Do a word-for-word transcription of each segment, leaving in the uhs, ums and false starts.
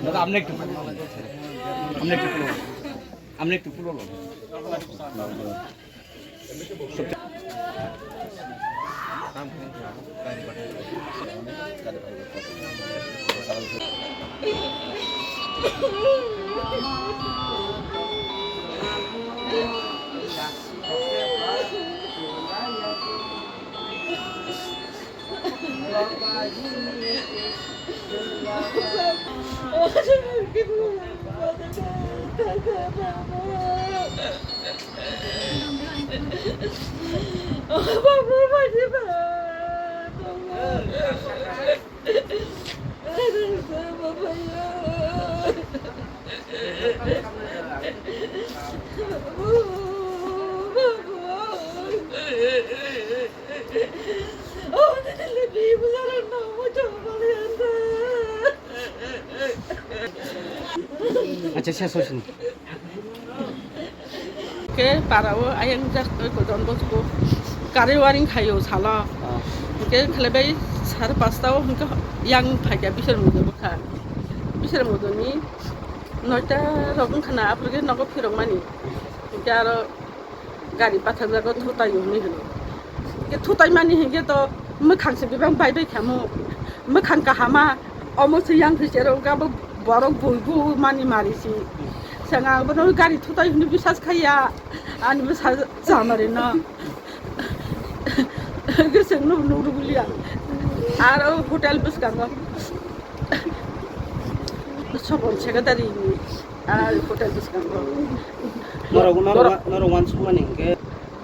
দাদা, আপনি একটু, আপনি একটু পুরো, আপনি একটু পুরো। Acha, ses hoisin. Ke para o ayang jak oi ko Don Bosco kari waring khayo sala. Ah. Ke khale bai sar pasta o hingke yang phaikya bisar mudo bokha. Bisar mudo ni noita rok wngkha na, aphuru ke nogo phirok mani. Hingke aro gari pathak jago thutai hwnwi hwno. Hingke thutai mani hingke to mwkhang se bebak bai bai khamo. Mwkhang kahama omo se yang se cherok gabo borok bui bu mani mari si. Sanga bono gari thutai hwnwi bisas khaiya. Ani bwsa chamari no. Gosong nuk nuk rwgwliya. Aro hotel bwskango. Sobon secretary ni, ah, hotel bwskango. Norok, norok, norok wansukmani hwnkhe?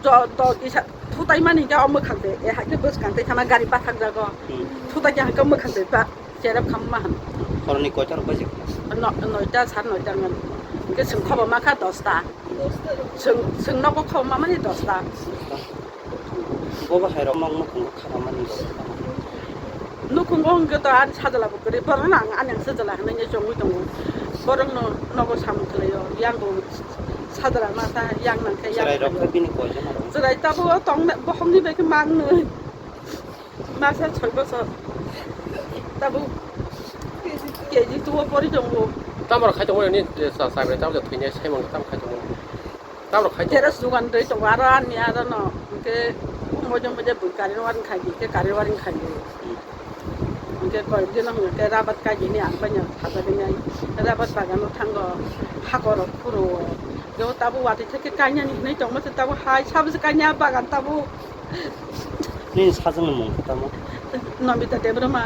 Jo-, to kisa thutai mani hwnkhe o mwkhang de, e hai khe bwskang tei thangna gari pathak jago. Hmm. Thutai khe hwnkhe mwkhang de ba cherep kham ma hwn. Horni koita rok baji? No-, noita, sar noita hwnkhe. Hwnkhe chwng khobo ma kha dosta. Chwng, chwng nogo khobo ma mani dosta. Bo bo hai rok nok nukhungo khapamani. Nukhungo hwnkhe to ani sajla bo kwrwi, borok no ang ani ang sajla hinwi chongwi tongo. Borok no nogo samung khlaio, yang bo sajla masa yang nangkhe yang. Chwrai rok khe bini koi jona rok? Chwrai tabuk o tong bohokni bai khe mang nwi. Masa soi bosor. Tabuk K G two o pori tongo. Tamo rok khai tongo ni sa sa bai tamo thwinai saimang tamo khai tongo. Tamo khai tongo. Teras dugan doi tongo aro ani aro no. Hwnkhe mojo mojo bui kari waring khai di, hwnkhe kari waring khai di. Hwnkhe koi dino hwnkhe rabat kai di ni ang bai no thajagwi nai. Rabat bagan o thango hakor rok phuru o. Hwnkhe o tabuk watwi theke kainani hinwi tongma se tabuk hai sabse kaina bagan tabuk. Nini sajwkni mung khe tamo? Nomita Debbarma.